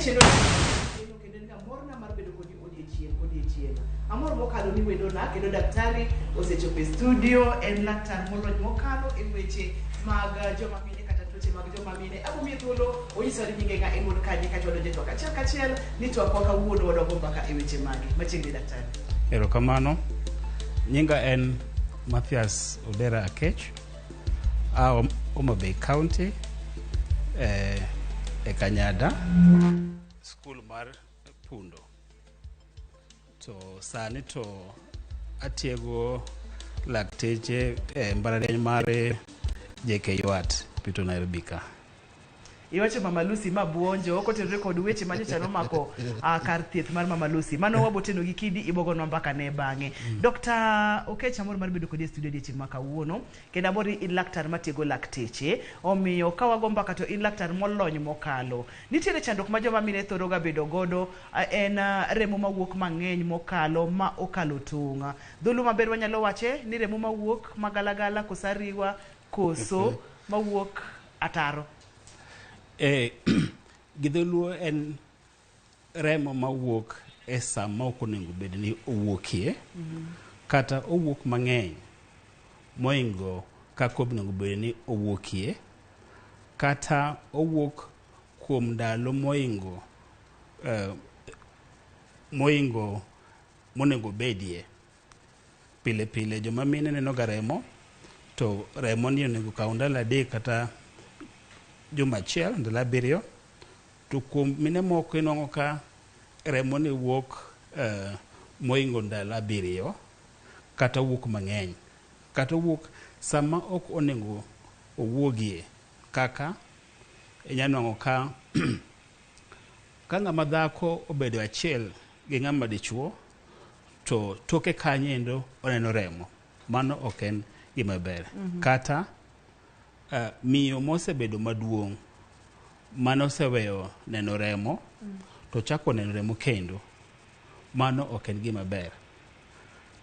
chenro kendo en ga morna mar bedo kodi odiechieng' kodiechieng'. Amor mokalo ni wendona kendo daktari osechopo e studio, en laktar molony mokalo e weche mag joma mine kata tuoche mag joma mine. Abo miye thuolo onyiswa ni nyinge ng'a, en wuod kanye, kaeto wadonjo e twak achiel kachiel ni twakwa kawuono wadwa mbaka e weche mage. Machiegni daktari. Erokamano. Nyinga en Mathias Odera Akech. A Homa Bay County e Kanyada, skul mar Pundo. To sani to atiego lakteche e mbalariany mar JKUAT Pito Nairobi ka. Iwacho Mama Lucy ma buonjo kotenore kod weche ma nyocha nomako kar thieth mar Mama Lucy. Mano waboteno gi kidi ibogonwa mbaka ne bang'e. Dr. Okech, amor mar bedo kodi e studio odiechieng' ma kawuono. Kendo amor ni in laktar matiego lakteche. Omiyo ka wago mbaka to in laktar molony mokalo. Nitiere chandruok ma joma mine thoro ga bedo godo en remo mawuok mang'eny mokalo ma okalo tong'. Dholuo maber wanyalo wache ni remo mawuok magalagala koso ariwa koso mawuok ataro. Gi dholuo en remo mawuok e sama ok onego bed ni owuokie, kata owuok mang'eny moingo kaka onego bed ni owuokie, kata owuok kuom ndalo moingo moingo monego bedie. Pile pile joma mine neno ga remo, to remo ni onego kaw ndalo 3 kata juma achiel, ndalo 7. To kuom mine moko inwang'o ka remo ni wuok moingo ndalo 7, kata wuok mang'eny, kata wuok sama ok onego owuogie. Kaka inya nwang'o ka ka ng'ama dhako obedo achiel gi ng'ama dichuo, to toke kanyo oneno remo, mano ok en gima ber. Kata miyo mosebedo maduong' mane oseweyo neno remo, to chako neno remo kendo, mano ok en gima ber.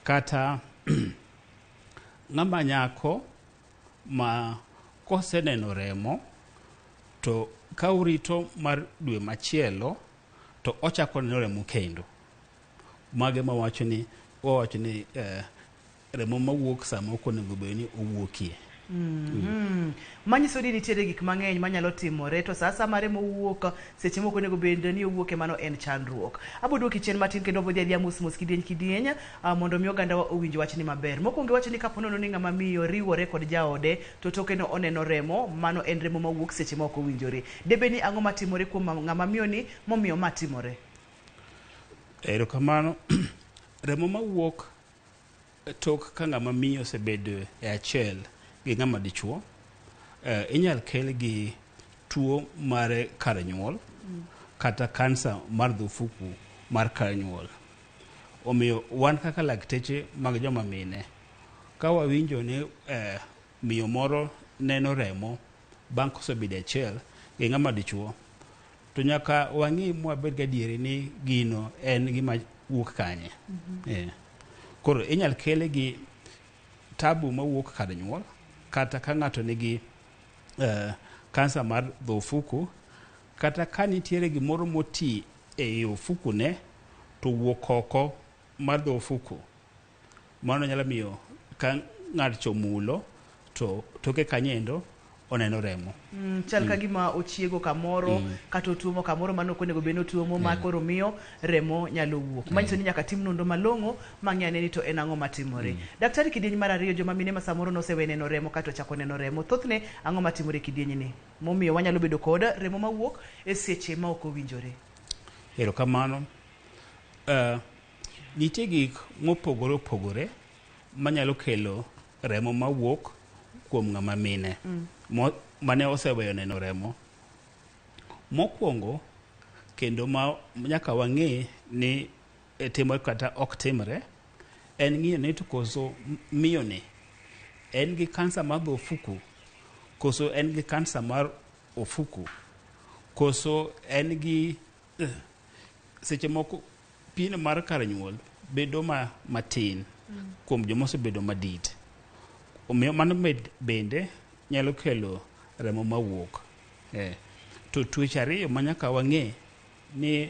Kata ng'ama nyako ma koseneno remo to ka orito mar dwe machielo to ochako neno remo kendo. Mage mawacho ni wawacho ni remo mawuok sama ok onego bed ni owuokie. Manyiso ni nitiere gik mang'eny manyalo timore, to sa sama remo wuok seche moko onego bed ni owuok e mano en chandruok. Abo duoki chien matin kendo wabodhi adhiya mos mos kidieny kidieny mondo mi ogandawa owinj wachni maber. Mokwongo iwacho ni kapo nono ni ng'ama miyo riwore kod jaode to toke no oneno remo, mano en remo mawuok seche ma ok owinjore. Debed ni ang'o matimore kuom ng'ama miyo ni momiyo ma timore? Erokamano. Remo mawuok tok ka ng'ama miyo osebedo e achiel gi ng'ama dichuo, inyal kel gi tuo mar kar nyuol, kata kansa mar dho ofuku mar kar nyuol. Omiyo wan kaka lakteche mag joma mine, ka wawinjo ni miyo moro neno remo bang' kosebedo achiel gi ng'ama dichuo, to nyaka wang'i mwabed gadieri ni gino en gima wuok kanye. Koro inyal kele gi tabu mawuok kar nyuol, kata ka ng'ato nigi kansa mar dho ofuku, kata ka nitiere gimoro moti ei ofuku ne to wuok oko mar dho ofuku. Mano nyalo miyo ka ng'ato omulo to toke kanyo oneno remo. Chal ka gima ochiego kamoro, kata otuomo kamoro mano ok onego bed ni otuomo, ma koro miyo remo nyalo wuok. Manyiso ni nyaka tim nonro malong'o mang'e ane ni to en ang'o matimore. Daktari, kidieny mar ariyo, joma mine ma samoro nosewe neno remo kata ochako neno remo, thothne ang'o matimore e kidienyni momiyo wanyalo bedo kod remo mawuok e seche ma ok owinjore? Erokamano. Nitie gik mopogore opogore manyalo kelo remo mawuok kuom ng'ama mine mane oseweyo neno remo. Mokwongo kendo ma nyaka wang'e ni timore kata ok timre, en ng'iyo ni to koso miyo ni en gi kansa mar dho ofuku, koso en gi kansa mar ofuku, koso en gi seche moko pien mar kar nyuol bedo matin kuom joma osebedo madit. Omiyo mano bende nyalo kelo remo mawuok. To tuoche ariyo ma nyaka wang'e ni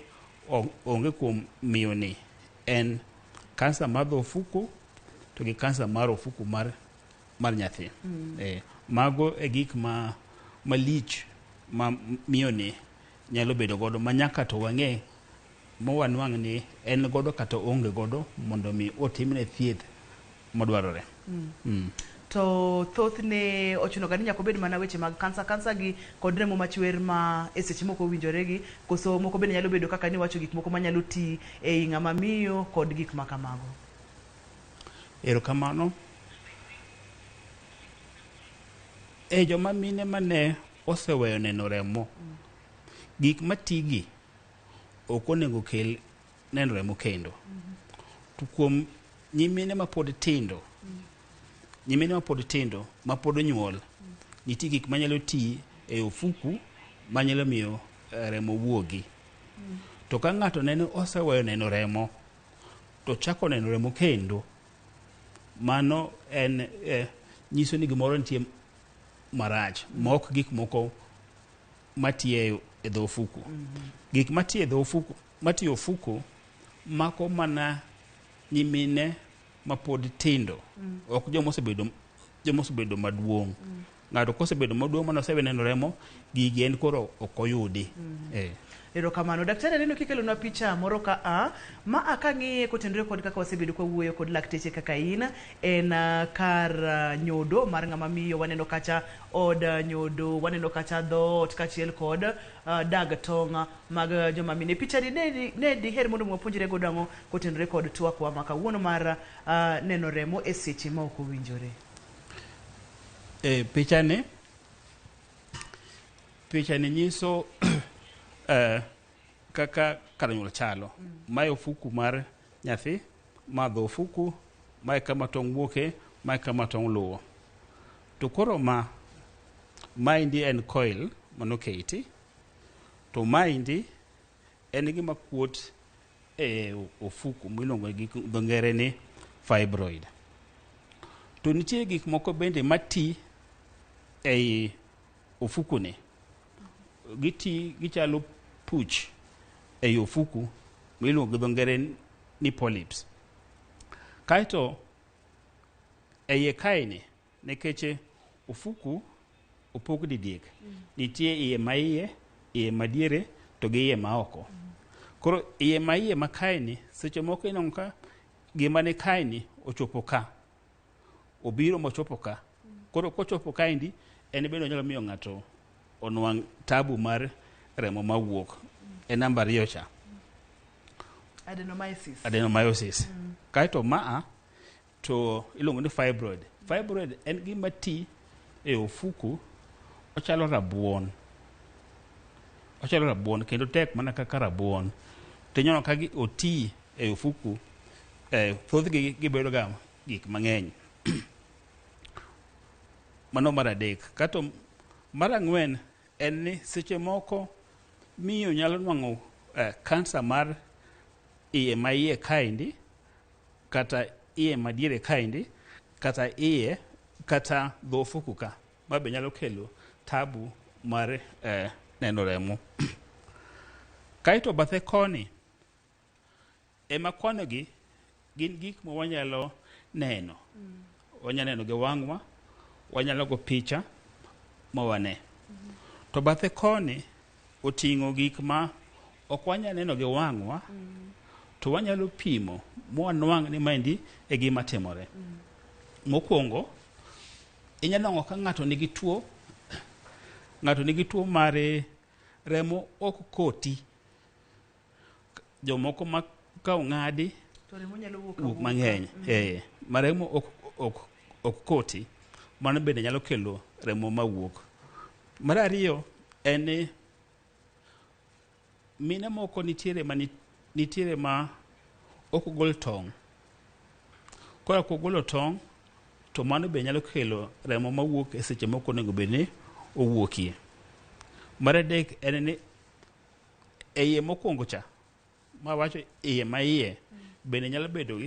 onge kuom miyo ni en kansa mar dho ofuku to gi kansa mar ofuku mar nyathi. Mago e gik ma malich ma miyo ni nyalo bedo godo ma nyaka to wang'e mowanwang' ni en godo kata onge godo mondo mi otimne thieth madwarore. To thothne ochuno ga ni nyaka obed mana weche mag kansa gi kod remo machwer ma e seche moko owinjore gi, koso moko bende nyalo bedo kaka niwacho gik moko manyalo ti ei ng'ama miyo kod gik ma kamago. Erokamano. E joma mine mane oseweyo neno remo, gik matigi ok onego kel neno remo kendo. To kuom nyimine mapod tindo, nyimine mapod tindo mapod onyuol, nitie gik manyalo ti e ofuku manyalo miyo remo wuogi. To ka ng'ato neno oseweyo neno remo to chako neno remo kendo, mano en nyiso ni gimoro nitie marach, mok gik moko matiyo e dho ofuku. Gik matiyo e dho ofuku, matiyo ofuku mako mana nyimine mapod tindo, ok jomosebedo maduong'. Ng'ato kosebedo maduong' mane osewe neno remo, gigi en koro ok oyudi. Erokamano. Daktari, aneno kikelonwa picha moro ka a ma akang'iye kotenore kod kaka wasebedo kwa wuoyo kod lakteche kaka in, en kar nyodo mar ng'ama miyo. Waneno kacha od nyodo, waneno kacha dhoot kaachiel kod dag tong' mag joma mine. Picha ni ne diher mondo wapuonjre godo ang'o kotenore kod twakwa ma kawuono mar neno remo e seche ma ok owinjore? Picha ni nyiso kaka kar nyuol chalo. Mae ofuku mar nyathi, ma dho ofuku, mae kama tong' wuoke, mae kama tong' luwo. To koro maendi en coil manoketi, to maendi en gima kuot e ofuku miluongo gi dho ngere ni fibroid. To nitie gik moko bende mati ei ofuku ni. Giti gichalo puch ei ofuku miluongo gi dho ngere ni polyps. Kaeto eiye kaeni, nikech ofuku opog didiek, nitie iye ma iye, iye madiere to gi iye ma oko. Koro iye ma iye ma kaeni, seche moko ineno ka gima ni kaeni ochopo ka, obiro mochopo ka. Koro kochopo kaendi, en bende onyalo miyo ng'ato onwang' tabu mar remo mawuok. E namba 2 cha. Adenomyosis. Adenomyosis. Kaeto maa to iluongo ni fibroid. Fibroid en gima ti e ofuku, ochalo rabuon. Ochalo rabuon kendo tek mana kaka rabuon. To ineno ka oti e ofuku, thothgi gibedo ga gik mang'eny. Mano mar 3. Kato mar 4 en ni seche moko miyo nyalo nwang'o kansa mar iye ma iye kaendi, kata iye madiere kaendi, kata iye kata dho ofuku ka, ma be nyalo kelo tabu mar neno remo. Kaeto bathe koni ema kwanogi gin gik ma wanyalo neno. Wanyalo neno gi wang'wa, wanyalo go picha ma wane. To bathe koni oting'o gik ma ok wanyal neno gi wang'wa, to wanyalo pimo mwanwang' ni maendi e gima timore. Mokwongo, inyalo nwang'o ka ng'ato nigi tuo, ng'ato nigi tuo mar remo ok koti. Jomoko ma ka ong'adi to remo nyalo wuok wuok mang'eny, ma remo ok koti, mano bende nyalo kelo remo mawuok. Mar 2 en ni mine moko nitiere ma ok gol tong'. Koro ok ogolo tong', to mano be nyalo kelo remo mawuok e seche moko onego bed ni owuokie. Mar 3 en ni e iye mokwongo cha, ma wacho iye ma iye, bende nyalo bedo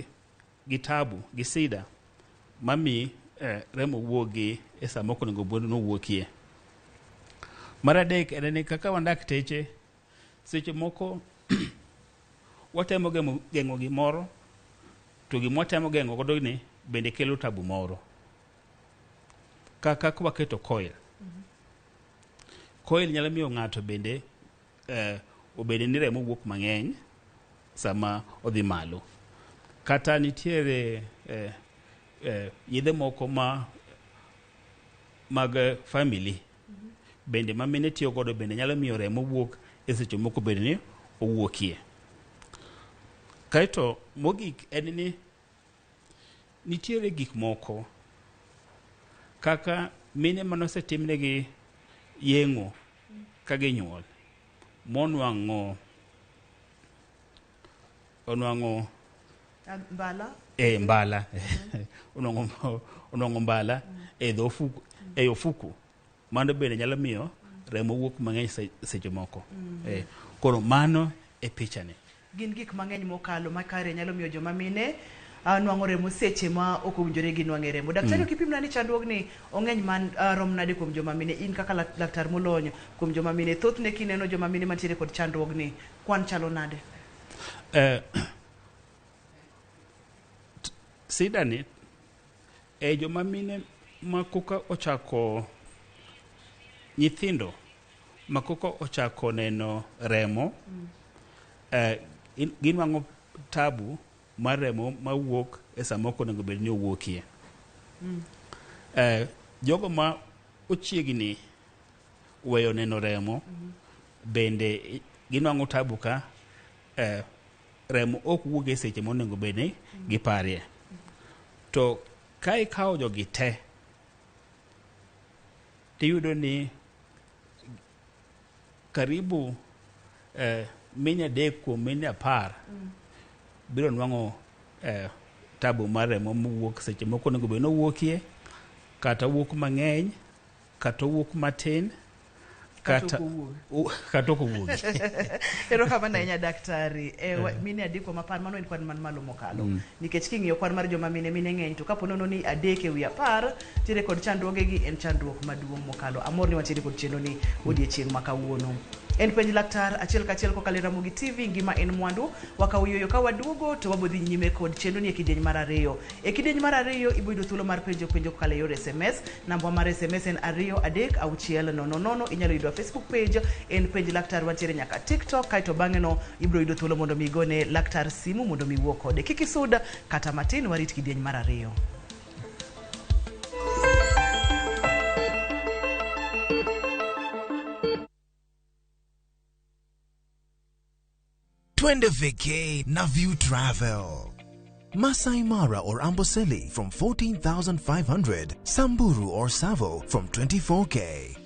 gi tabu, gi sida, mami remo wuogi e sama ok onego bed ni owuokie. Mar 3 en ni kaka wan dakteche, Seche moko watemo geng'o gimoro, to gima watemo geng'o godo ni bende kelo tabu moro. Kaka waketo coil. Coil nyalo miyo ng'ato bende obed ni remo wuok mang'eny sama odhi malo. Kata nitiere yedhe moko ma mag family bende ma mine tiyo godo bende nyalo miyo remo wuok e seche moko bed ni owuokie. Kaeto mogik en ni nitiere gik moko kaka mine manosetimnegi yeng'o ka ginyuol monwang'o onwang'o mbala mbala onwang'o mbala e dho ofuku, e ofuku, mano bende nyalo miyo remo wuok mang'eny seche moko. Koro mano e picha ni. Gin gik mang'eny mokalo makare nyalo miyo joma mine nwang'o remo seche ma ok owinjore ginwang'e remo. Daktari, ok ipimna ni chandruogni ong'eny man rom nade kuom joma mine? In kaka laktar molony kuom joma mine, thothne kineno joma mine mantiere kod chandruogni, kwan chalo nade? Sida ni e joma mine ma koka ochako nyithindo ma koka ochako neno remo, ginwang'o tabu mar remo mawuok e sama ok onego bed ni owuokie. Jogo ma ochiegni weyo neno remo bende ginwang'o tabu ka remo ok wuog e seche monego bed ni giparie. To ka ikawo jogi te, tiyudo ni karibu mine 3 kuom mine 10 biro nwang'o tabu mar remo mowuok seche moko onego bed ni owuokie, kata wuok mang'eny, kata wuok matin, kata ok owuogi. Erokamano ahinya daktari. Mine 3 kuom 10, mano en kwan man malo mokalo. Nikech king'iyo kwan mar joma mine, mine ng'eny, to kapo nono ni 3 e wi 10 tiere kod chandruogegi, en chandruok maduong' mokalo. Amor ni wantiere kod chenro ni odiechieng' ma kawuono. En penj laktar achiel kachiel kokalo e Ramogi TV, ngima en mwandu. Wakawo yueyo ka waduogo to wabodhi nyime kod chenro ni e kidieny mar 2. E kidieny mar 2 ibo yudo thuolo mar penjo penjo kokalo e yor SMS. Namba mar SMS en 2 3 6 0 0. Inyalo yudo Facebook page en penj laktar, wantiere nyaka TikTok, kaeto bang'e no ibiro yudo thuolo mondo mi igone laktar simu mondo mi wuo kode. Kik isud kata matin, warit kidieny mar 2. Twende vacay na View Travel. Masai Mara or Amboseli from 14,500, Samburu or Savo from 24K.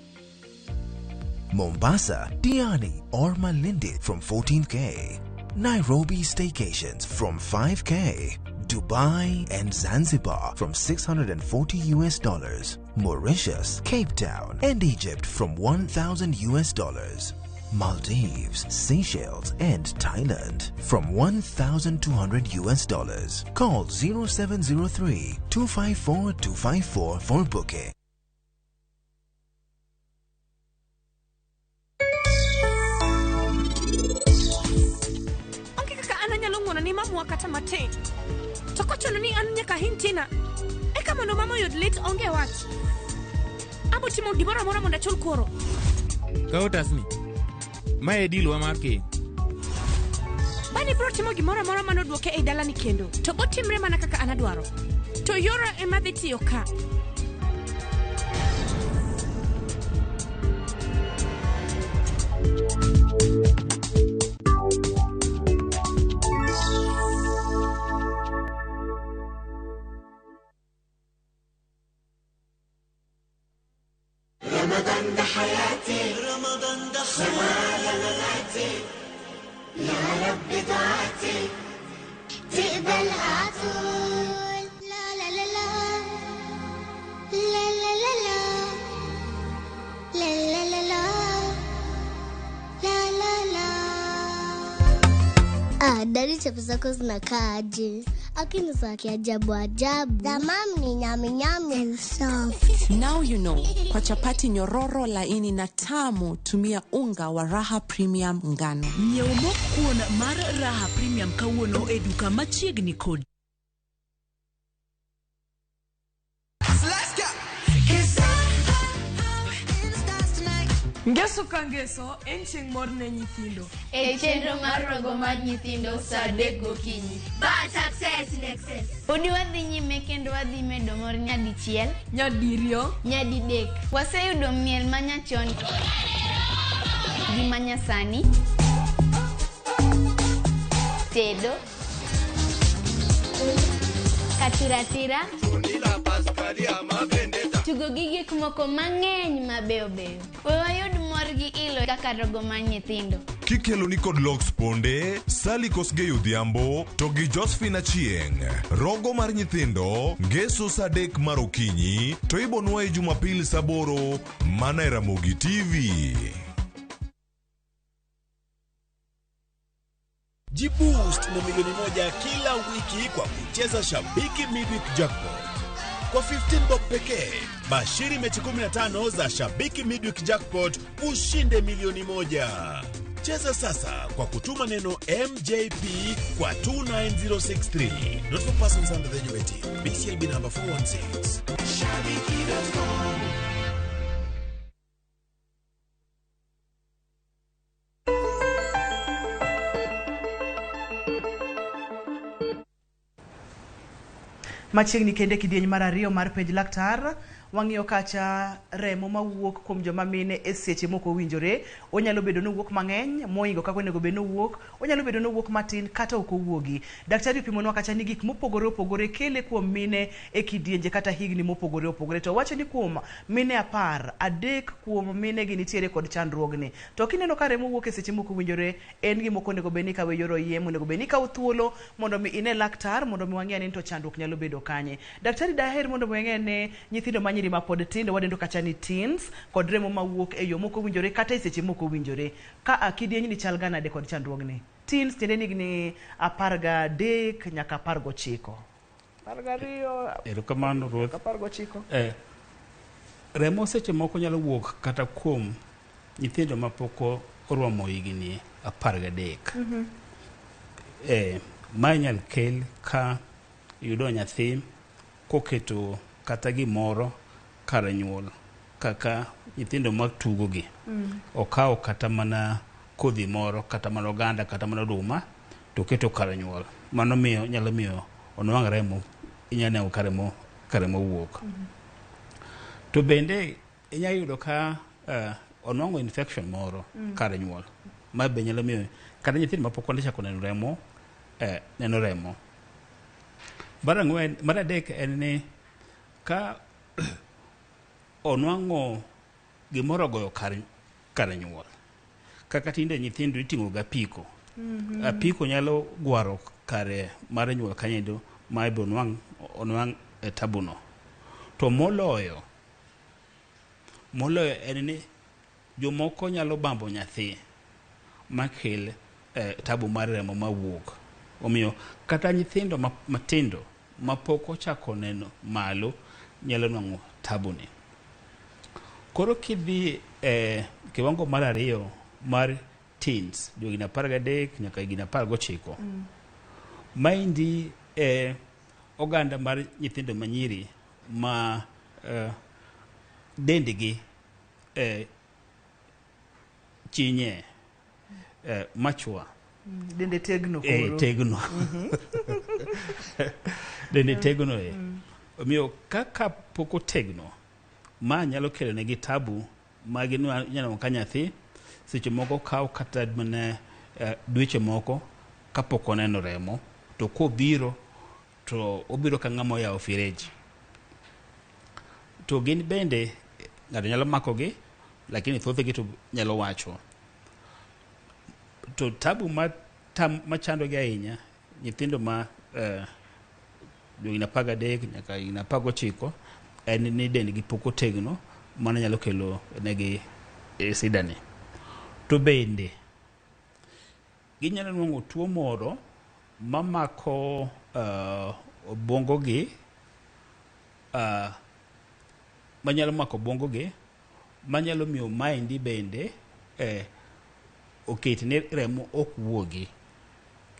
Mombasa, Diani or Malindi from 14K. Nairobi staycations from 5K. Dubai and Zanzibar from $640 US. Mauritius, Cape Town and Egypt from $1,000 US. Maldives, Seychelles and Thailand from $1,200 US. Call 0703 254 254 for booking. Onge kaka an anyalo ng'uono ni mamwa kata matin. To kochuno ni an nyaka hiny Tina, eka mondo mama oyud lit onge wach. Abo timo gimoro amora mondo achul kuoro. Kaw otasni. Mae e deal wa mar keny. Bani biro timo gimoro amora manoduoke ei dalani kendo, to botimre mana kaka an adwaro. To yora ema dhi tiyo ka. رمضان ده حياتي، رمضان ده حياتي، يا رب دعاتي تقبلها عطول. لا لا لا لا لا لا لا لا لا لا لا لا لا لا. Dari Chips zako zinakaa aje? Akini za kiajabu ajabu. Za mom ni nyami nyami and soft. Now you know. Kwa chapati nyororo laini na tamu, tumia unga wa Raha Premium ngano. Nyiew mok kuon mar Raha Premium kawuono e duka machiegni kodi. Let's go. Ngeso ka ngeso en chieng' mor ne nyithindo. E chenro mar rogo mar nyithindo saa 3 gokinyi. Bad success in excess. Podi wadhi nyime kendo wadhi medo mor nyadichiel, nyadiriyo, nyadidek. Waseyudo miel manyachon gi manyasani, tedo, katiratira, tugo gi gik moko mang'eny mabeyo beyo. We wayud mor gi ilo kaka rogo mar nyithindo. Kikelo ni kod Lox Ponde, Sally Kosgei Odhiambo to gi Josephine Achieng'. Rogo mar nyithindo, ngeso saa 3 mar okinyi to ibonwa e Jumapil saa 8 mana e Ramogi TV. Jiboost na milioni 1 kila wiki kwa kucheza Shabiki Midweek Jackpot. Kwa 15 bob pekee, bashiri mechi 15 za Shabiki Midweek Jackpot ushinde milioni 1. Cheza sasa kwa kutuma neno MJP kwa 29063. Not for persons under the age of 18. BCLB number 416. Shabiki.com. Machiegni kende kidieny mar 2 mar penj laktar, wang'iyo kacha remo mawuok kuom joma mine e seche mok owinjore. Onyalo bedo ni owuok mang'eny moingo kaka onego bed ni owuok, onyalo bedo ni owuok matin kata ok owuogi. Daktari opimonwa kacha ni gik mopogore opogore kele kuom mine e kidienje kata higni mopogore opogore. To wacho ni kuom mine 10, 3 kuom mine gi nitiere kod chandruogni. To kineno ka remo wuok e seche mok owinjore, en gima ok onego bed ni ikawe yor oyiem, onego bed ni ikawo thuolo mondo mi ine laktar mondo mi wang'e ni to chandruok nyalo bedo kanye. Daktari daher mondo mi wang'e ni nyithindo ma nyiri mapod tindo wadendo kacha ni teens kod remo mawuok e yo mok owinjore kata e seche mok owinjore. Ka kidieny ni chal ga nade kod chandruogni? Teens tiende ni higni 13 nyaka 19. 12. Erokamano ruoth. 19. Remo seche moko nyalo wuok kata kuom nyithindo mapok oromo higni 13. Ma inyal kel ka yudo nyathi koketo kata gimoro kar nyuol kaka nyithindo mag tugo gi. Okawo kata mana kodhi moro, kata mana oganda, kata mana oduma to keto kar nyuol. Mano miyo nyalo miyo onwang' remo, inyalo neno ka remo wuok. To bende inyalo yudo ka onwang'o infection moro kar nyuol. Ma be nyalo miyo kata nyithindo mapok ochako neno remo, neno remo. Mar adek en ni ka onwang'o gimoro ogoyo kar nyuol. Kaka tinde nyithindo iting'o ga apiko. Apiko nyalo gwaro kare mar nyuol kanyo ma be onwang' e tabuno. To moloyo en ni jomoko nyalo bambo nyathi makel tabu mar remo mawuok. Omiyo kata nyithindo matindo mapok ochako neno malo nyalo nwang'o tabuni. Koro kidhi kiwango mar 2 mar teens, higni 13 nyaka higni 19. Maendi oganda mar nyithindo manyiri ma dendgi chinye machwa. Dende tegno koro. Tegno. Dende tegno Omiyo kaka pok otegno, ma nyalo kelo negi tabu ma ginyalo ka nyathi seche moko kawo kata mana dweche moko kapok oneno remo, to kobiro to obiro ka ng'ama oyawo fereji. To gin bende ng'ato nyalo makogi, lakini thothgi to nyalo wacho. To tabu machandogi ahinya nyithindo ma higni 13 nyaka higni 19 en ni dendgi pok otegno, mano nyalo kelo negi sida ni. To bende ginyalo nwang'o tuo moro Mamako obwongo gi manyalo mako obwongo gi manyalo miyo maendi bende oket ni remo ok wuogi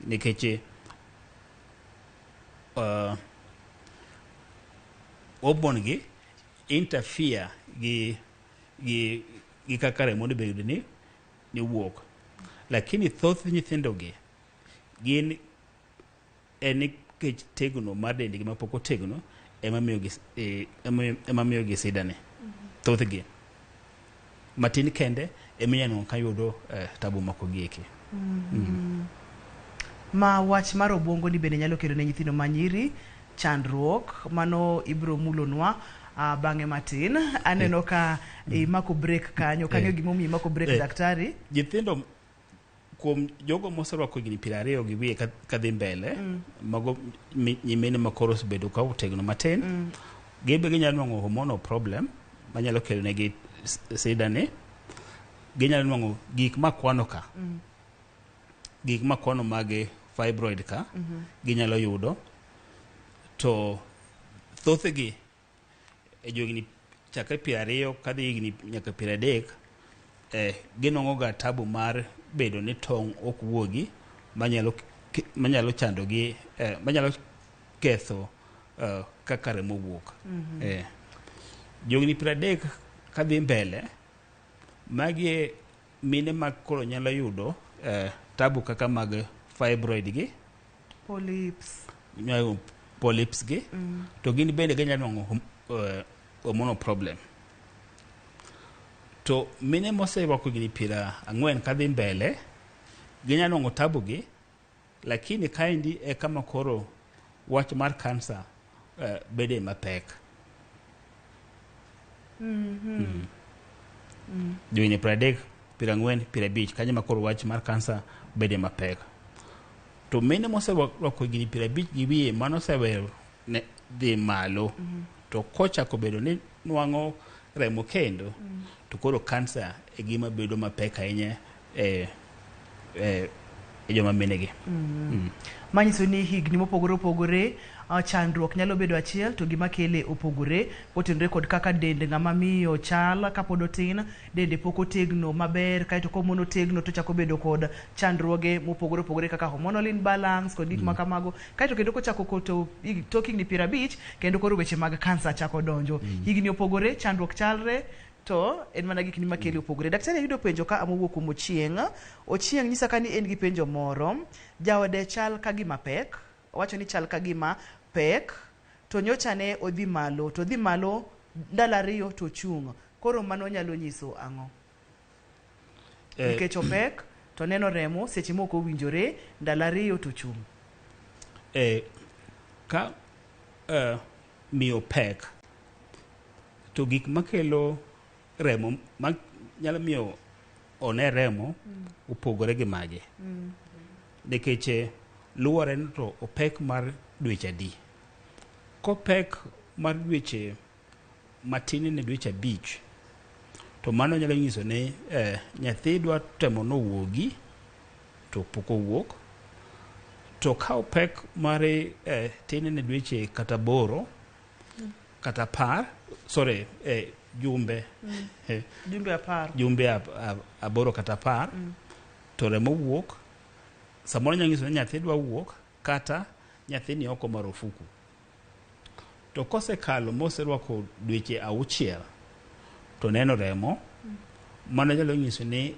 nikech hormone gi interfere gi kaka remo onego bed ni wuok. Lakini thoth nyithindo gi gin en nikech tegno mar dendgi mapok otegno ema miyo gi sida ni. Thothgi matin kende ema inyalo nwang'o ka yudo tabu moko gi eki. Ma wach mar obwongo ni bende nyalo kelo ne nyithindo manyiri chandruok mano ibro mulonwa bang'e matin. Aneno ka imako break kanyo kanyo. Gimomiyo imako break, daktari? Nyithindo kuom jogo moserwako higni 20 gi wiye kadhi mbele, mago nyimine ma koro osebedo ka otegno matin, gin be ginyalo nwang'o hormonal problem manyalo kelo negi sida ni. Ginyalo nwang'o gik makwano ka, gik makwano mag fibroid ka ginyalo yudo. To thothgi e johigni chakre 20 kadhi higni nyaka 30, ginwang'o ga tabu mar bedo ni tong' ok wuogi manyalo chandogi, manyalo ketho kaka remo wuok. Johigni 30 kadhi mbele, magi e mine ma koro nyalo yudo tabu kaka mag fibroid gi, polyps, nyalo yudo polyps gi, to gin bende ginyalo nwang'o hormonal problem. To mine moserwako higni 40 kadhi mbele ginyalo nwang'o tabu gi, lakini kaendi e kama koro wach mar kansa bede mapek. Johigni 30, 40, 50 kanyo ma koro wach mar kansa bede mapek. To mine moserwako higni 50 gi wiye mano oseweyo ne dhi malo, to kochako bedo ni nwang'o remo kendo, to koro kansa e gima bedo mapek ahinya e joma minegi. Manyiso ni higni mopogore opogore, chandruok nyalo bedo achiel to gima kele opogore kotenore kod kaka dend ng'ama miyo chal kapod otin, dende pok otegno maber, kaeto komono otegno to chako bedo kod chandruoge mopogore opogore kaka hormonal imbalance kod gik ma kamago. Kaeto kendo kochako koto tok higni 50 kendo koro weche mag kansa chako donjo. Higni opogore, chandruok chalre, to en mana gik ni makele opogore. Daktari, ayudo penjo ka mowuok kuom Ochieng'. Ochieng' nyisa ka ni en gi penjo moro. Jaode chal ka gima pek. Owacho ni chal ka gima pek to nyocha ne odhi malo, to odhi malo ndalo 2 to ochung'. Koro mano nyalo nyiso ang'o? Nikech opek to neno remo seche mok owinjore, ndalo 2 to ochung'. Ka miyo pek to gik makelo remo ma nyalo miyo one remo opogore gi mage, nikech luwore ni to opek mar dweche adi. Kopek mar dweche matin ne dweche 5, to mano nyalo nyiso ni nyathi dwa temo nowuogi to pok owuok. To ka opek mar tin ne dweche kata 8 kata 10, sorry, jumbe, jumbe 10, jumbe 8 kata 10, to remo wuok samoro nyalo nyiso ni nyathi dwa wuok kata nyathi ni oko mar ofuku. To kosekalo moserwako dweche 6 to neno remo, mano nyalo nyiso ni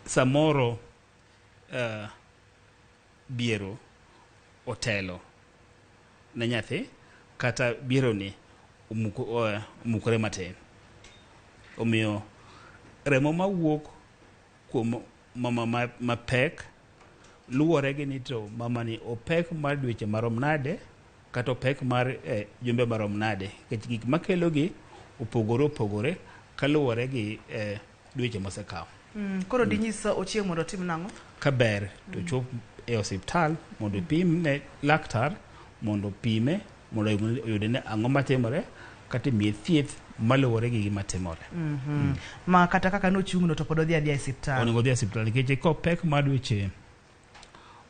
samoro biero otelo ne nyathi kata biero ni omukore matin. Omiyo remo mawuok kuom mama mapek luwore gi ni to mama ni opek mar dweche marom nade kata opek mar jumbe marom nade, nikech gik makelo gi opogore opogore kaluwore gi dweche mosekawo. Koro dinyis Ochieng' mondo otim nang'o? Kaber to chop e osiptal mondo opim ne laktar, mondo opime mondo oyud ni ang'o matimore kata imiye thieth maluwore gi gima timore. Ma kata kaka nochung'no to pod odhi adhiya e osiptal. Onego odhi e osiptal nikech kopek mar dweche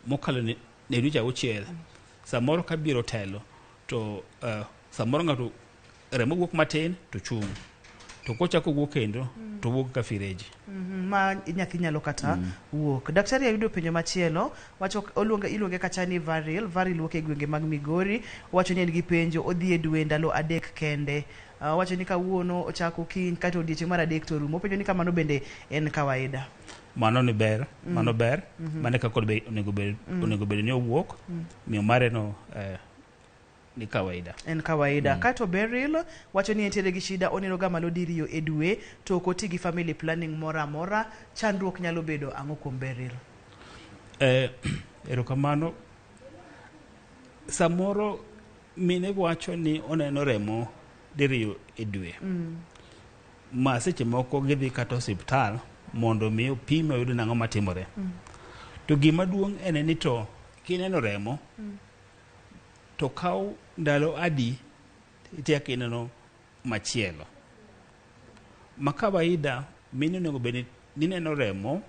mokalo ne ne dweche auchiel samoro ka biro telo to samoro ng'ato remo wuok matin to chung' to kochako wuok kendo to wuok ka fireji. Ma nyathi nyalo kata wuok. Daktari ayudo penjo machielo, wacho oluonge iluonge kacha ni Varil, Varil wuok e gwenge mag Migori, wacho ni en gi penjo odhi e dwe ndalo 3 kende. Wacho ni kawuono ochako kiny kato odiechieng' mar 3 to rumo. Openjo ni kamano bende en kawaida. Mano ni ber, mano ber, mano kaka onego bed ni owuok, miyo mare no ni kawaida. En kawaida. Kato Beryl wacho ni entiere gi shida oneno ga malo diriyo e dwe to ok oti gi family planning moro amora. Chandruok nyalo bedo ang'o kuom Beryl? Erokamano. Samoro mine wacho ni oneno remo diriyo e dwe. Ma seche moko gidhi kata osiptal mondo mi opime oyud nang'o matimore. To gima duong' en ni to kineno remo to kaw ndalo adi itiek ineno machielo. Ma kawaida mine onego bed ni neno remo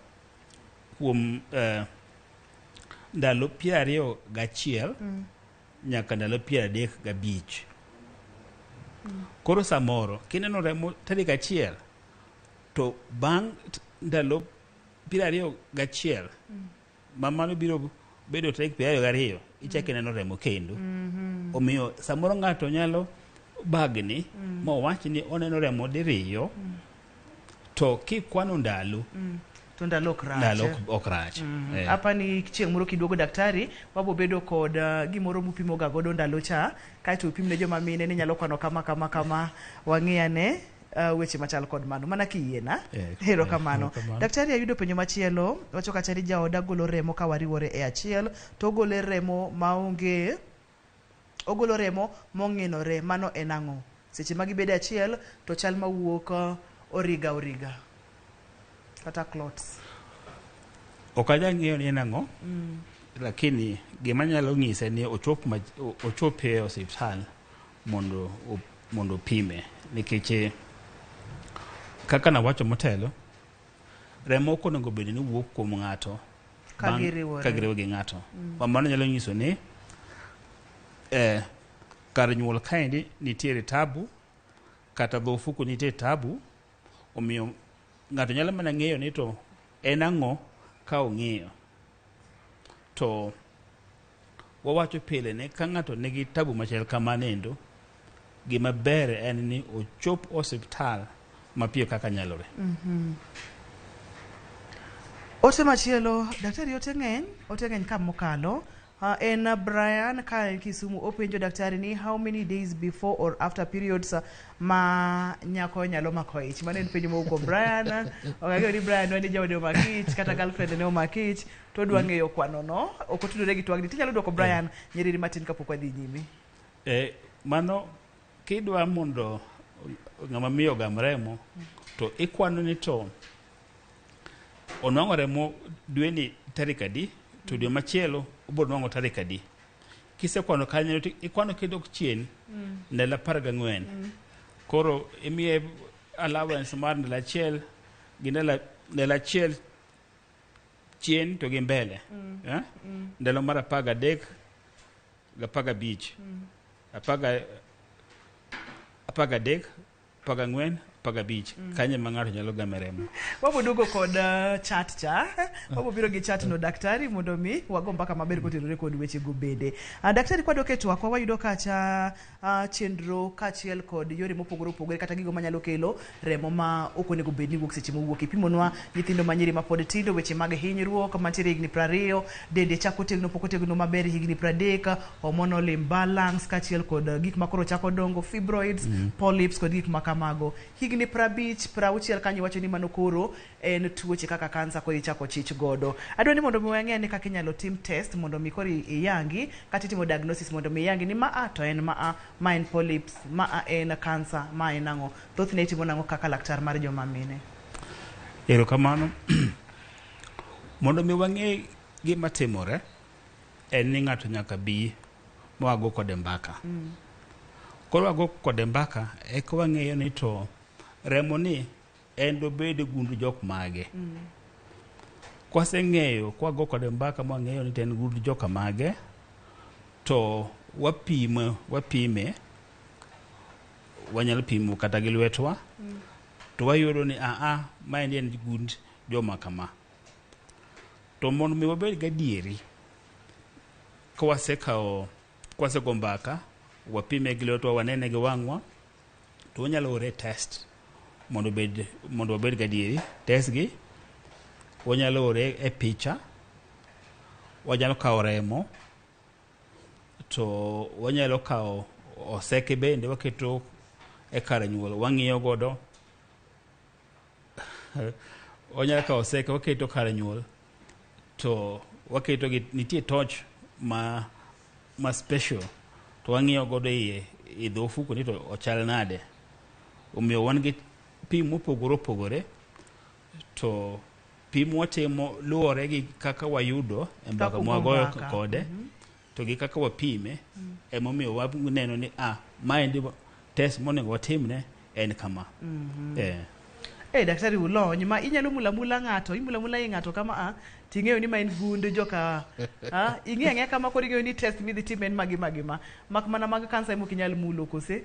kuom ndalo 21 nyaka ndalo 35. Koro samoro kineno remo tarik 1 to bang' ndalo 21 ma mano biro bedo tarik 22 ichako ineno remo kendo. Omiyo samoro ng'ato nyalo bagni mowach ni oneno remo diriyo to kikwano ndalo to ndalo ok rach. Ndalo ok rach. Apa ni chieng' moro kiduogo daktari wabo bedo kod gimoro mupimo ga godo ndalo cha kaeto upim ne joma mine ni nyalo kwano kama kama kama wang'iyane weche machal kod mano mana kiyiena. Erokamano. Daktari ayudo penjo machielo wacho kacha ni jaoda golo remo ka wariwore e achiel to ogolo remo maonge ogolo remo mong'inore mano en ang'o? Seche ma gibedo achiel to chal mawuok origa origa kata clots. Ok anyal ng'eyo ni en ang'o, lakini gima nyalo nyise ni ochop e osiptal mondo opime nikech kaka nawacho motelo remo ok onego bed ni wuok kuom ng'ato ka giriwo gi ng'ato. Mano nyalo nyiso ni kar nyuol kaendi nitiere tabu kata dho ofuku nitie tabu, omiyo ng'ato nyalo mana ng'eyo ni to en ang'o ka ong'iyo. To wawacho pile ni ka ng'ato nigi tabu machal kamanendo, gima ber en ni ochop osiptal mapiyo kaka nyalore. Ote machielo, daktari ote ng'eny ka mokalo. En Brian ka en Kisumu openjo daktari ni how many days before or after periods ma nyako nyalo mako ich. Mano en penjo mowuok kuom Brian. Ok ang'eyo ni Brian ni jaode omako ich kata girlfriend ne omako ich to odwa ng'eyo kwano no. Ok otudore gi twagni. Tinyalo duoko Brian nyiriri matin kapok wadhi nyime. Mano kidwa mondo ng'ama miyo ogam remo to ikwano ni to onwang'o remo dwe ni tarik adi to dwe machielo obiro nwang'o tarik adi. Kisekwano kanyo to ikwano kidok chien ndalo 14. Koro imiye allowance mar ndalo 1 gi ndalo 1 chien to gi mbele. Ndalo mar 13 gi 15. 13 14 15 kanye ma ng'ato nyalo game remo. Wabo duogo kod chat cha. Wabo biro gi chat no daktari mondo mi wago mbaka maber kotenore kod weche go bende. Daktari kwadok e twakwa wayudo kacha chenro kaachiel kod yore mopogore opogore kata gigo manyalo kelo remo ma ok onego bed ni wuok seche mowuok. Ipimonwa nyithindo manyiri mapod tindo, weche mag hinyruok mantiere higni 20, dende chako tegno pok otegno maber higni 30, hormonal imbalance kaachiel kod gik makoro chako dongo, fibroids, polyps kod gik makamago. Higni 50, 60 kanyo wacho ni mano koro en tuoche kaka kansa koro ichako chich godo. Adwa ni mondo mi wang'e ni kaka inyalo tim test mondo mi koro iyangi kata itimo diagnosis mondo mi iyangi ni ma to en ma en polyps, ma en kansa, ma en ang'o. Thothne itimo nang'o kaka laktar mar joma mine? Erokamano. Mondo mi wang'e gima timore en ni ng'ato nyaka bi ma wago kode mbaka. Koro wago kode mbaka eka wang'eyo ni to remo ni en dobed gund jok mage. Kwaseng'eyo kwago kode mbaka mwang'eyo ni to en gund joka mage to wapimo wapime wanyalo pimo kata gi lwetwa to wayudo ni aa maendi en gund joma kama to mondo mi wabed gadieri ka wasekawo kwasego mbaka wapime gi lwetwa wanene gi wang'wa to wanyalo ore test mondo bed mondo wabed gadieri test gi wanyalo ore e picha wanyalo kawo remo to wanyalo kawo oseke bende waketo e kar nyuol wang'iyo godo wanyalo kawo oseke waketo kar nyuol to waketo gi nitie torch ma ma special to wang'iyo godo iye i dho ofuko ni to ochal nade omiyo wan gi pim mopogore opogore to pim watimo luwore gi kaka wayudo e mbaka Kaka ugo mwagoyo mbaka. kode to gi kaka wapime emomiyo waneno ni ah maendi test monego watimne en kama eh. Eh, daktari ulony ma inyalo mula mula ng'ato imula mula i ng'ato kama a ting'eyo ni ma en gund joka a ing'eyo ang'eya kama koro ing'eyo ni test midhi tim en magi magi ma mak mana mag kansa ema ok inyal mulo kose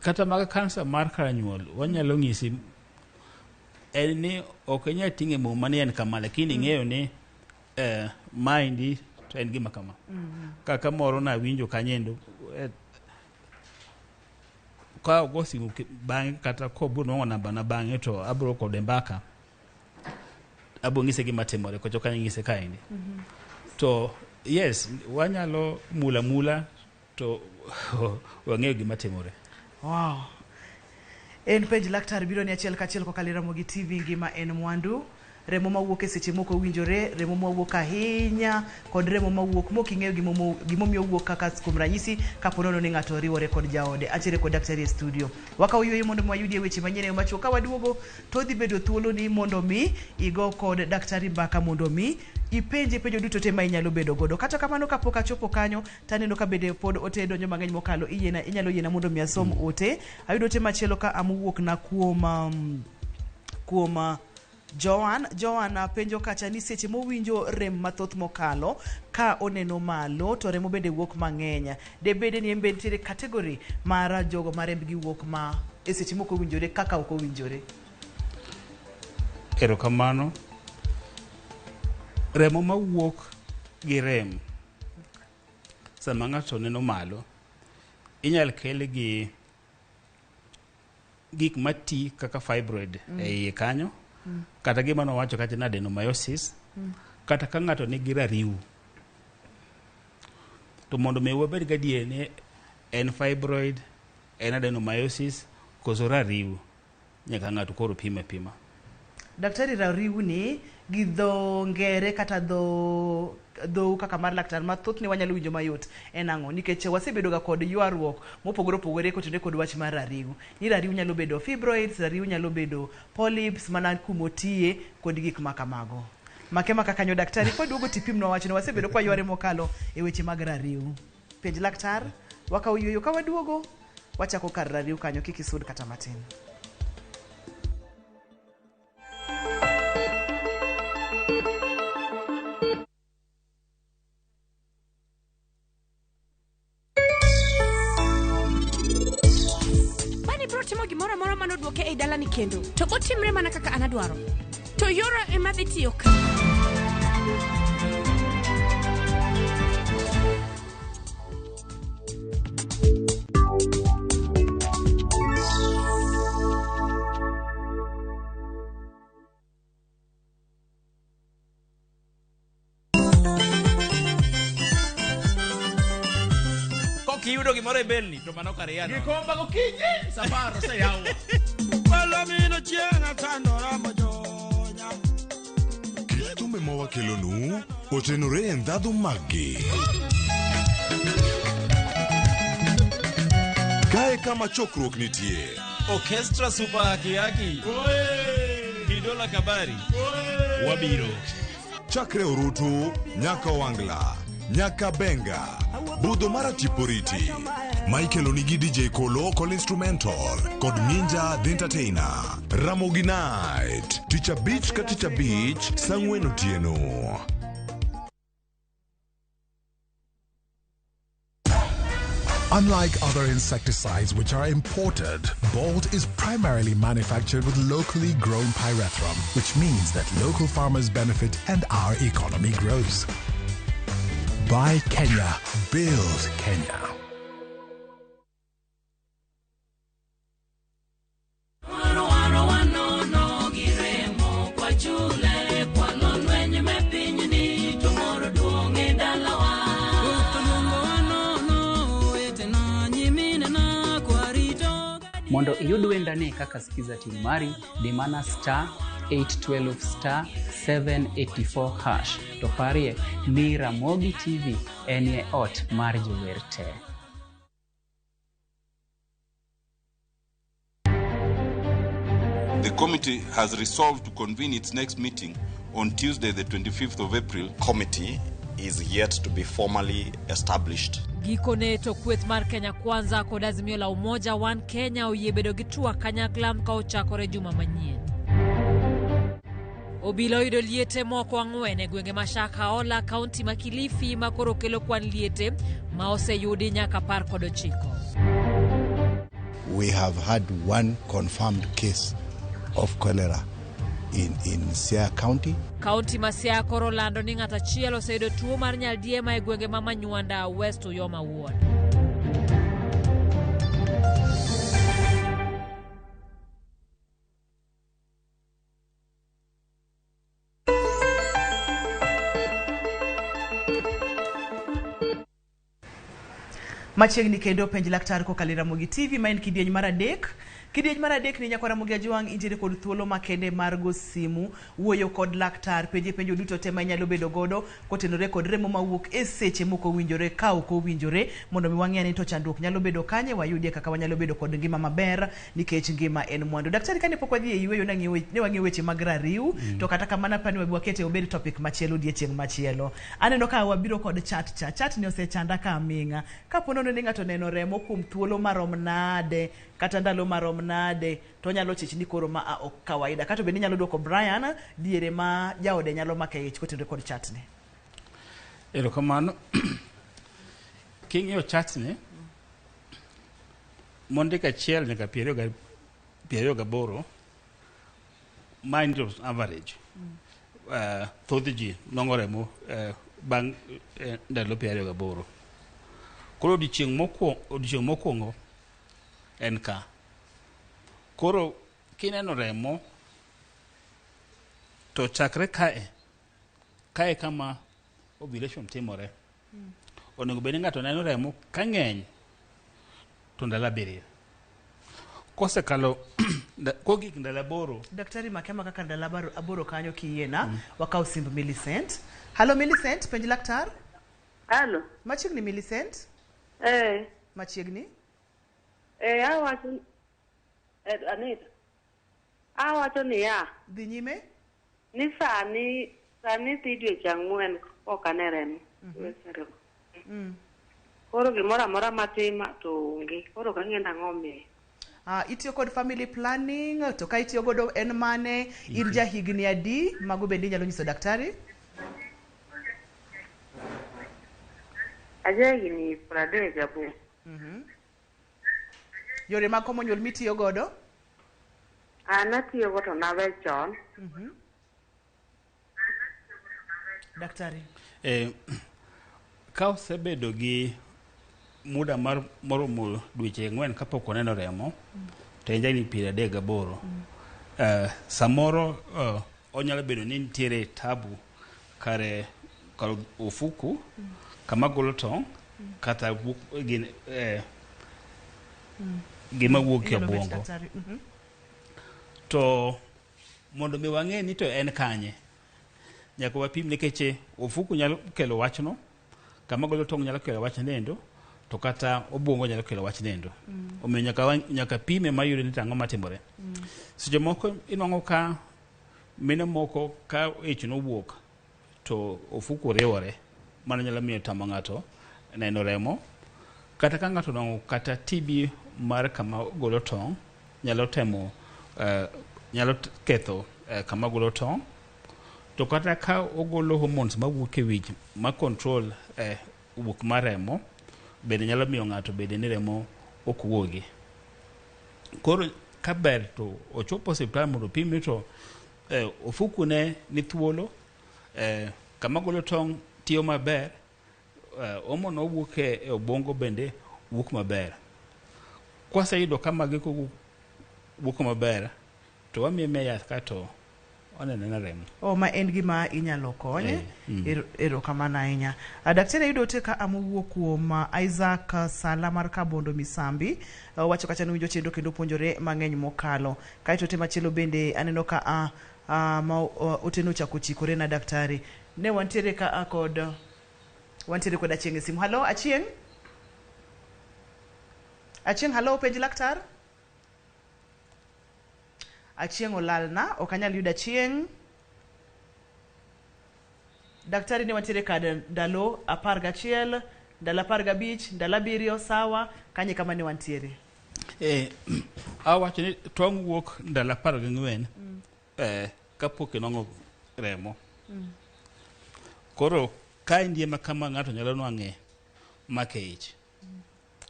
kata mag kansa mar kar nyuol wanyalo ng'isi en ni ok inyal ting'e muma ni en kama lakini ing'eyo ni eh, maendi to en gima kama kaka moro nawinjo kanyendo eh, ka ogo simu bang'e kata kobiro nwang'o namba na bang'e to abiro kode mbaka abiro ng'ise gima timore kocho ka ng'ise kaendi to yes wanyalo mula mula to wang'eyo gima timore wow en penj laktar biro ni achiel kachiel kokalo e Ramogi TV ngima en mwandu remo mawuok e seche mok owinjore remo mawuok ahinya kod remo mawuok mok ing'eyo gimomiyo owuok kaka kuom ranyisi kapo nono ni ng'ato riwore kod jaode achiel kod daktari e studio wakawo yueyo mondo mi wayudie weche manyien e yo machuok ka waduogo to dhi bedo thuolo ni mondo mi igo kod daktari mbaka mondo mi ipenje penjo duto te ma inyalo bedo godo kata kamano kapok achopo kanyo taneno ka bende pod ote donjo mang'eny mokalo iyiena inyalo yiena mondo mi asom ote ayudo ote machielo ka amowuok na kuom kuom Joan Joan penjo kacha ni seche mowinjo rem mathoth mokalo ka oneno malo to remo bende wuok mang'eny debede ni en be nitiere category mar jogo ma rembgi wuok ma e seche mok owinjore kaka ok owinjore erokamano remo mawuok gi rem sama ng'ato neno malo inyal kel gi gik mati kaka fibroid e iye kanyo kata gima nowacho kacha ni adenomyosis kata ka ng'ato nigi rariw to mondo mi wabed gadier ni en fibroid en adenomyosis koso rariw nyaka ng'ato koro pime pima daktari rariw ni gi dho ngere kata dho dhou kaka mar laktar ma thothne wanyalo winjo mayot en ang'o nikech wasebedo ga kod ywaruok mopogore opogore kotenore kod wach mar rariw ni rariw nyalo bedo fibroids rariw nyalo bedo polyps mana kumotiye kod gik ma kamago make maka kanyo daktari kwaduogo tipimnwa wachno wasebedo kwa yware mokalo e weche mag rariw penj laktar wakawo yueyo ka waduogo wachako kar rariw kanyo kik isud kata matin Bani biro timo gimoro amora manoduoke ei dalani kendo to botimre mana kaka an adwaro to yora ema dhi tiyo ka Kok iyudo gimoro e belni to mano kar yano. Gikomba gokinyi safar oseyawa. Palomino chieng' atandora mojonya. Kit thumbe mawakelonu otenore e ndhadhu maggi. Kae kama chokruok nitie. Orchestra Super Haki Haki. Kidola Kabari. Wabiro. Chakre Orutu, nyaka Wangla, nyaka Benga, budho mar Tiporiti. Ma ikelo nigi DJ Kolo Kol Instrumental kod Minja The Entertainer. Ramogi Night. Tich abich ka tich abich, saa ang'wen otieno. Unlike other insecticides which are imported, Bolt is primarily manufactured with locally grown pyrethrum, which means that local farmers benefit and our economy grows. Buy Kenya, build Kenya. Mondo iyud wendani kaka Skiza Tune mari, di mana star 812 star 784 hash. To parie ni Ramogi TV enie ot mar jower te. The committee has resolved to convene its next meeting on Tuesday, the 25th of April. Committee is yet to be formally established. Gikone to kweth mar Kenya Kwanza kod Azimio la Umoja One Kenya oyie bedo gi twak kanyakla ka ochakore juma manyien. Obila oyudo liete moko ang'wen e gwenge ma Shakahola, kaunti ma Kilifi ma koro kelo kwan liete ma oseyudi nyaka 19. We have had one confirmed case of cholera in Siaya County. Kaunti ma Siaya koro lando ni ng'at achiel oseyudo tuo mar nyaldiema e gwenge ma Manywanda, West Uyoma Ward. Machiegni kendo penj laktar kokalo e Ramogi TV ma en kidieny mar adek. Kidieny mar adek ni nyakwa Ramogi Ajwang' intiere kod thuolo makende mar go simu, wuoyo kod laktar, penje penjo duto te ma inyalo bedo godo kotenore kod remo mawuok e seche mok owinjore ka ok owinjore, mondo mi wang'e ni to chandruok nyalo bedo kanye, wayudie kaka wanyalo bedo kod ngima maber nikech ngima en mwandu. Daktari, kane pok wadhi e yueyo ne wang'iyo weche mag rariw, to kata kamano apani wakete obed topic machielo odiechieng' machielo. Aneno ka wabiro kod chat cha. Chat ni osechanda ka aming'a. Kapo nono ni ng'ato neno remo kuom thuolo marom nade kata ndalo marom nade to onyalo chich ni koro ma a ok kawaida, kata bende inyalo duoko Brian diere ma jaode nyalo make ich kotenore kod chat ni. Erokamano. King'iyo chat ni, mondik achiel nyaka 28, ma in terms of average, thoth ji nong'o remo bang' ndalo 28. Koro odiochieng' mokwongo en ka. Koro kineno remo to chakre kae kama ovulation timore. Onego bed ni ng'ato neno remo ka ng'eny to ndalo 7. Kosekalo kogik ndalo 8. Daktari makema kaka ndalo 8 kanyo kiyiena, wakaw simb Millicent. Halo Millicent, penj laktar. Halo. Machiegni Millicent? Eh. Machiegni? Awacho Anita. Awacho niya. Dhi nyime? Ni sani dhi dweche 4 ok ane remo. Koro gimoro amora matima to onge. Koro ok ang'e nang'o omiyo. Itiyo kod family planning, to ka itiyo godo en mane, in ja higni adi, mago bende inyalo nyiso daktari? Aja higni 38. Yore mag komo nyuol mitiyo godo? An atiyo go to nawe chon. Daktari. Ka osebedo gi muda mar moromo dweche 4 kapok oneno remo, to en jahigni 38. Samoro onyalo bedo ni nitiere tabu kare ofuku kama golo tong' kata gima wuok e obwongo. To mondo mi wang'e ni to en kanye, nyaka wapim nikech ofuku nyalo kelo wachno, kama golo tong' nyalo kelo wach nendo, to kata obwongo nyalo kelo wach nendo. Omiyo nyaka pime mayudo ni to ang'o matimore. Seche moko inwang'o ka mine moko ka ich nowuok to ofuku riwore, mano nyalo miyo tamo ng'ato neno remo. Kata ka ng'ato onwang'o kata TB mar kama golo tong' nyalo temo nyalo ketho kama golo tong'. To kata ka ogolo hormones mawuok e wich ma control wuok mar remo, bende nyalo miyo ng'ato bede ni remo ok wuogi. Koro ka ber to ochopo osiptal mondo opime to ofuku ne ni thuolo, kama golo tong' tiyo maber, hormone owuok e obwongo bende wuok maber. Kwaseyudo ka magi wuok maber, to wamiye miya yath kato oneno na remo. O ma en gima inyalo kony. Erokamano ahinya. Daktari, ayudo ote ka amowuok kuom Isaac Sala mar Kabondo Misambi. Owacho kacha ni winjo chenro kendo puonjore mang'eny mokalo. Kaeto ote machielo bende aneno ka ma oteno ochako chikore na daktari. Ne wantiere ka kod wantiere kod Achieng' e simu. Halo Achieng'? Achieng', halo, penj laktar? Achieng' olalna, ok anyal yudo Achieng'. Daktari, ne wantiere kad ndalo 11, ndalo 15, ndalo 7, sawa, kanye kama ne wantiere? Awacho ni tong' wuok ndalo 14 kapok inwang'o remo. Koro ka indie ma kama ng'ato nyalo nwang'e make ich.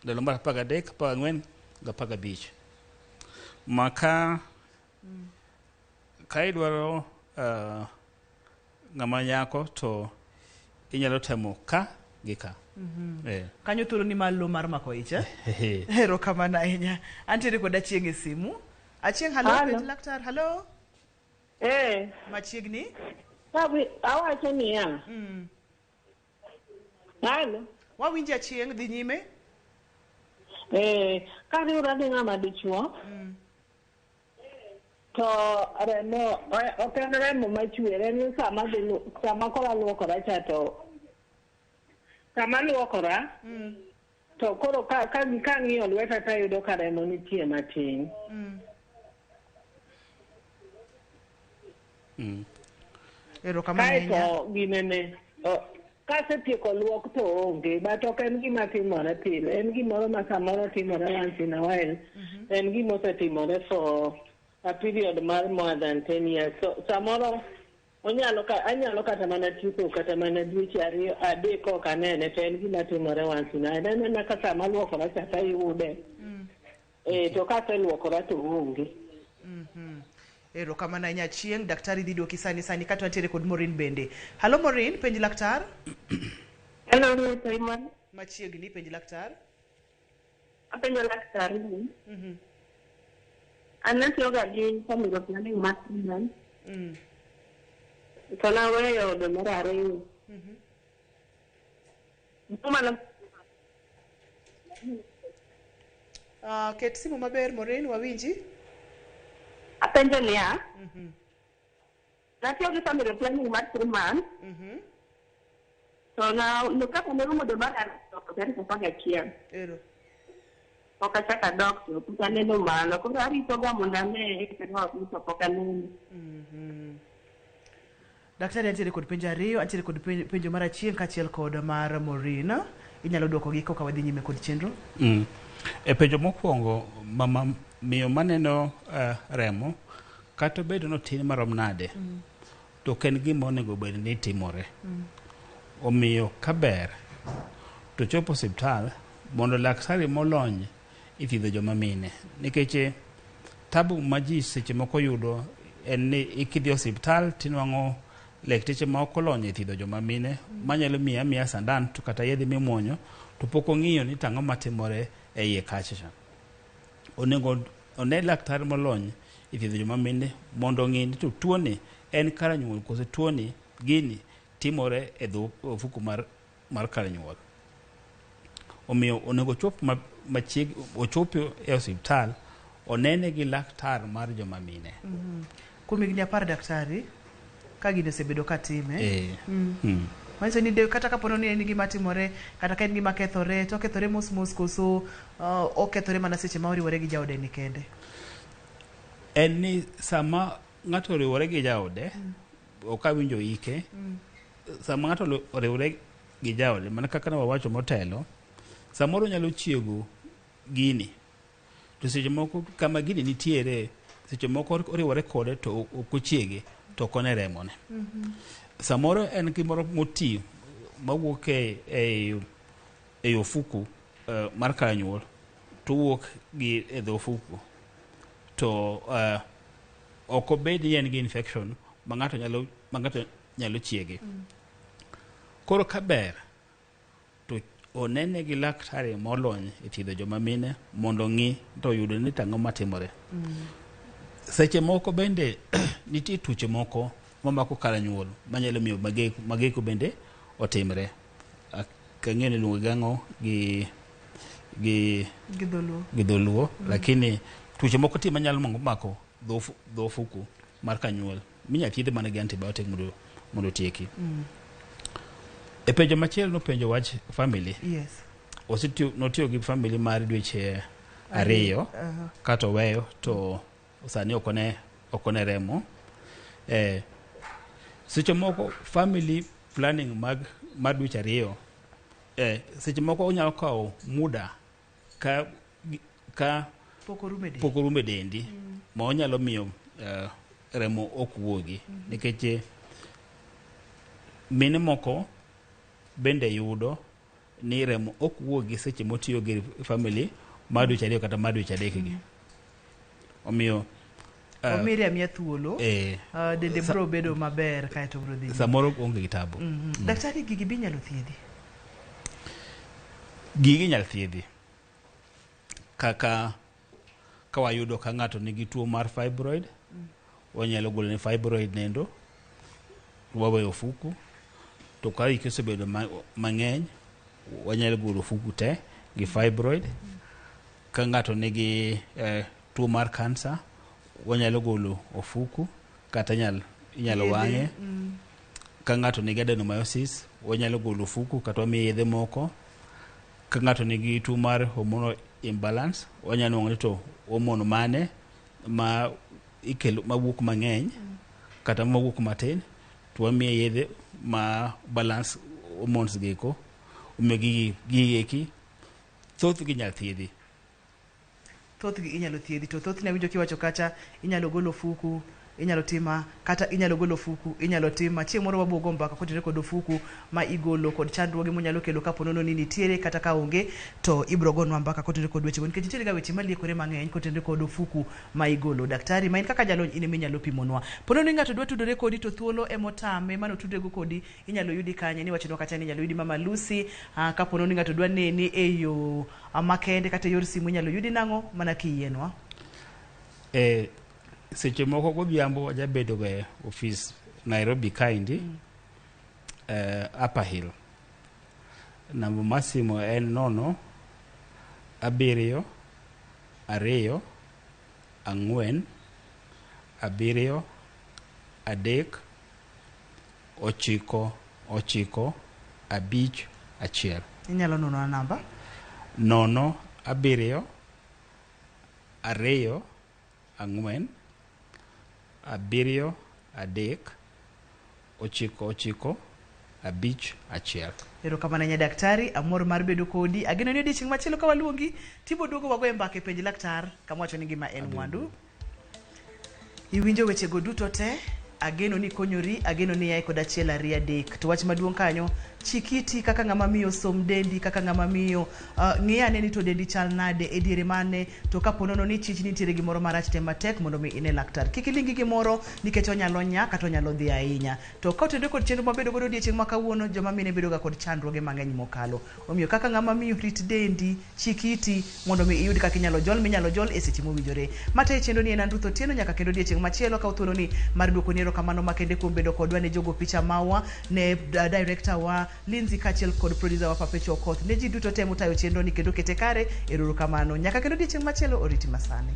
Ndalo mar 13, 14 gi 15. Maka ka idwaro ng'ama nyako to inyalo temo ka gi ka. Kanyo thuolo ni malo mar mako ich, eh? Erokamano ahinya. Antiere kod Achieng' e simu. Achieng', halo, penj laktar, halo? Machiegni? Awacho niya. Halo. Wawinji Achieng', dhi nyime. Kariwra gi ng'ama dichuo, to remo ok en remo machwer, en sama dhi sama koro aluokora cha to sama aluokora to koro ka kang'iyo lweta tayudo ka remo nitie matin. Erokamano ahinya. Kaeto ginene kasetieko luok to onge, but ok en gima timore pile, en gimoro ma samoro timore once in a while. En gima osetimore for a period mar more than 10 years. So samoro onyalo ka anyalo kata mana tieko kata mana dweche 2 3 ok anene, to en gima timore once in a while. En ena ka sama aluokora cha tayude. To kaseluokora to onge. Erokamano ahinya Achieng'. Daktari dhi duoki sani sani kata wantiere kod Maureen bende. Halo Maureen, penj laktar. Hello, Simon. Machiegni, penj laktar. Apenjo laktar ni. An natiyoga gi family planning mar Sudan. To naweyo dwe mar 2. Ket simu maber Maureen, wawinji. Apenjo niya. Natiyo gi family planning mar 3 months. To na kaka ne rumo dwe mar 2 tarik 11. Ero. Pok achako adok to pok aneno malo. Koro aritoga mondo ane to pok aneno. Daktari, antiere kod penjo 2, antiere kod penjo mar Achieng' kaachiel kod mar Maureen. Inyalo duokogi koka wadhi nyime kod chenro. E penjo mokwongo, mama miyo maneno remo kata obedo ni otin marom nade, to ok en gima onego bed ni timore. Omiyo kaber to chopo osiptal mondo daktari molony e thiedho joma mine, nikech tabu ma ji seche moko yudo en ni kidhi osiptal tinwang'o lakteche ma ok olony e thiedho joma mine manyalo miyi amiya sandan to kata yedhe mimuonyo to pok ong'iyo ni tang'o matimore e iye kacha cha. Onego one laktar molony e thiedho joma mine mondo ong'i ni to tuoni en kar nyuol koso tuoni gini timore e dho ofuku mar kar nyuol. Omiyo onego ochop ochop e osiptal onene gi laktar mar joma mine. Kuom higni 10 daktari, ka gini osebedo ka time. Manyiso ni kata kapo ni en gima timore, kata ka en gima kethore, to okethore mos mos koso okethore mana seche ma oriwore gi jaode ni kende. En ni sama ng'ato oriwore gi jaode, ok awinjo ike. Sama ng'ato oriwore gi jaode, mana kaka ne wawacho motelo, samoro nyalo chiego gini. To seche moko kama gini nitiere Seche moko oriwore kode to ok ochiege to ok one remone. Samoro en gimoro moti mawuok e ofuku mar kar nyuol to wuok gi e dho ofuku to ok obed ni en gi infection ma ng'ato nyalo chiege. Koro ka ber to onene gi laktari molony e thiedho joma mine mondo ong'i to oyud ni tang'o matimore. Seche moko bende nitie tuoche moko mamako kar nyuol manyalo miyo mageko bende otimre. Ok ang'eyo ni iluongo gi ang'o gi Gi dholuo. Gi dholuo. Lakini tuoche moko tie manyalo mako dho ofuku mar kanyuol minyal thiedh mana gi antibiotic mondo otieki. E penjo machielo nopenjo wach family. Osetiyo, notiyo gi family mar dweche 2 kato oweyo to sani ok one remo. Seche moko family planning mar dweche 2 seche moko onyalo kawo muda ka pok orumo e del. Pok orumo e dendi ma onyalo miyo remo ok wuogi nikech mine moko bende yudo ni remo ok wuogi seche motiyo gi family mar dweche 2 kata mar dweche 3 gi. Omiyo Omire amiya thuolo. Dende biro bedo maber kaeto biro dhi nyime. Samoro onge gi tabu. Daktari, gigi be inyalo thiedhi? Gigi inyalo thiedhi kaka ka wayudo ka ng'ato nigi tuo mar fibroid, wanyalo golo ne fibroid nendo, waweyo ofuku. To ka hike osebedo mang'eny, wanyalo golo ofuku te gi fibroid. Ka ng'ato nigi tuo mar kansa, wanyalo golo ofuku kata inyalo Yedhe, wang'e. Ka ng'ato nigi adenomyosis, wanyalo golo ofuku kata wamiye yedhe moko. Ka ng'ato nigi tuo mar hormonal imbalance, wanyalo nwang'o ni to hormone mane ma ikelo mawuok mang'eny kata mawuok matin, to wamiye yedhe ma balance hormones gieko. Omiyo gigi eki thothgi inyalo thiedhi. Thothgi inyalo thiedhi, to thothne awinjo kiwacho kacha inyalo golo ofuku, inyalo tima kata inyalo golo ofuku, inyalo tima. Chieng' moro wabiro go mbaka kotenore kod ofuku ma igolo kod chandruoge monyalo kelo kapo nono ni nitiere kata ka onge, to ibiro gonwa mbaka kotenore kod wechego, nikech nitiere ga weche maliekore mang'eny kotenore kod ofuku ma igolo. Daktari, ma in kaka jalony in ema inyalo pimonwa. Po nono ni ng'ato dwa tudore kodi to thuolo emotame mano tudrego kodi, inyalo yudi kanye? Niwachonwa kacha ni inyalo yudi Mama Lucy. Kapo nono ni ng'ato dwa neni e yo makende kata e yor simu, inyalo yudi nang'o mana kiyienwa? Seche moko godhiambo wajabedo ga e ofis Nairobi kaendi, Upper Hill. Namba mar simu en 072 473 9951. Inyalo nono namba? 072 473 9951. Erokamano ahinya daktari, amor mar bedo kodi. Ageno ni odiochieng' machielo ka waluongi, tibo duogo wagoye mbaka e penj laktar, kama wacho ni ngima en mwandu. Iwinjo wechego duto te, ageno ni konyori, ageno ni yae kod 1 2 3. To wach maduong' kanyo, chik iti kaka ng'ama miyo, som dendi kaka ng'ama miyo, ng'i ane ni to dendi chal nade e diere mane, to kapo nono ni chich nitiere gimoro marach, tem matek mondo mi ine laktar. Kik iling' gi gimoro nikech onyalo nya kata onyalo dhi ahinya. To ka otenore kod chenro mabedo godo odiochieng' ma kawuono, joma mine bedo ga kod chandruoge mang'eny mokalo. Omiyo kaka ng'ama miyo, rit dendi, chik iti mondo mi iyud kaka inyalo jol minyalo jol e seche mowinjore. Matayo chenro ni en an Ruth Otieno, nyaka kendo odiochieng' machielo kaw thuolo ni mar duoko ni erokamano makende kuom bedo kodwa ne jogo picha mawa, ne director wa Lindsay kaachiel kod producer wa Perpetual Okoth, ne ji duto te motayo chenro ni kendo kete kare. Erokamano. Nyaka kendo odiochieng' machielo, oriti masani.